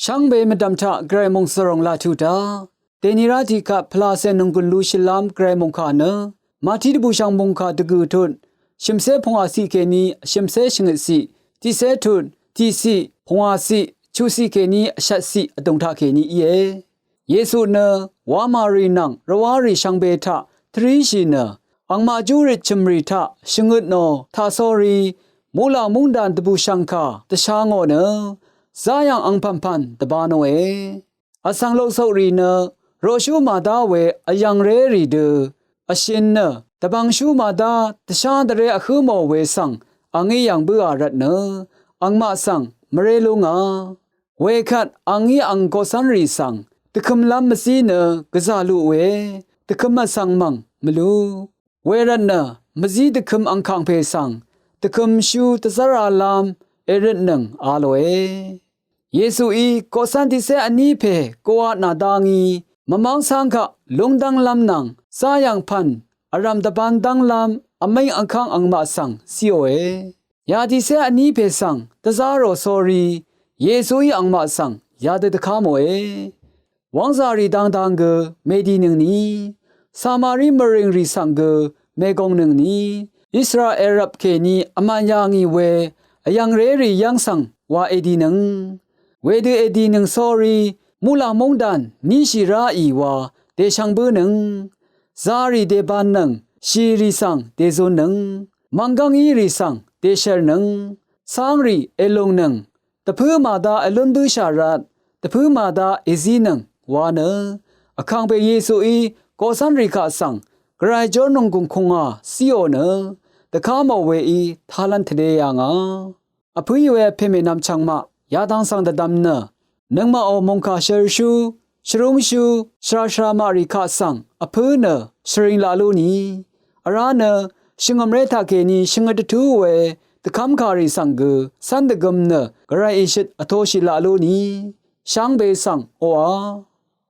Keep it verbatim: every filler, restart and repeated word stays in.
Shvngbe mvdv̀m taq gvray mòngsvròng laq tuq daq dèni rá tiqkvt pvlacè nònggùn lushìlv́m gvray mòngkà nø Mati dvbùshv̀ng mòngkà dvgø̀ tut shø̀mcé pungwàciq kèní shø̀mcé shvngøtciq, tiqcé tut tiqciq pungwàciq chuqciq kèní vshvtciq vdùng taqkèní íe. Yesu nø wamà rì nvng rvwá rì shvngbe taq tvríshì nø angmaq júrøt chø̀mrì taq shvngøt nò taq sórí muqlàng múngdàn dvbùshv̀ngkà dvsha ngò nø záyv̀ng angpv̀npv̀n dvba nòe. Vsvng loqsoqrì nø roqshú màdá we vyv̀ngré rì dø vshø̀n nø dvbvngshú màdá dvshá dvré vhǿ mò we svng angí yv̀ng bǿà rvtnø angmaq svng mvré lúngà. Wekvt angí ang koqcv́nrì svng dvkømlv́m mvzí nø gvzà luq we dvkøm vsvng mv̀ng mvlú. Wervtnø mvzí dvkøm angkàngpè svng dvkømshú dvzv́ralv́m èrøtnøng a lòe. Yesuí koqcv́n tiqcé vní pè koqatnà dá ngí mvmv́ng cáng kaq lúngdv́nglv́m nvng záyv̀ng pv̀n vrv̀m dvbán dv́nglv́m vmíng vkv́ng angmaq svng cíòe. Yatiqcé vní pè svng dvzá rò sórí Yesuí angmaq svng yadø dvká mòe. Wv́ngzàrì dangdang gø mèdìnøngni, Samari mvrìngrì svng gø mègongnøngni, Israel rvp kèní vmàn yà ngì we vyv̀ngrérì yv́ng svng wa èdìnøng. Wedø èdìnøng sórí muqlàng móngdàn níshì ráì wa dèshvng bǿnøng. Zarì dèbānnøng, shìrì svng dèzunnøng, mv̀nggv́ng írì svng dèshèrnøng, cángrì èlùngnøng, dvpǿ màda èlún bǿshà rvt dvpǿ màda èzínøng wa nø vkàngpè Yesuí koqcv́nrì kaq svng gvray jórnònggùng kùngà cíò nø dvká mò weí talv́n tvlē yà ngà. Vpǿì we pèmènvm chvngmaq yadvng svng dvdvm nø nøngmaqò mòngkà shørshú, shvrúngshú, shvrashvra maqrì kaq svng vpǿ nø shvring laq lú ni. Vrá nø shvngø̀mré taqkèní shvngøt dvtú we dvkv́mkàrì svng gø cv́n dvgøm nø gvray ìshøt vtoshì laq lú ni. Shvngbe svng oqà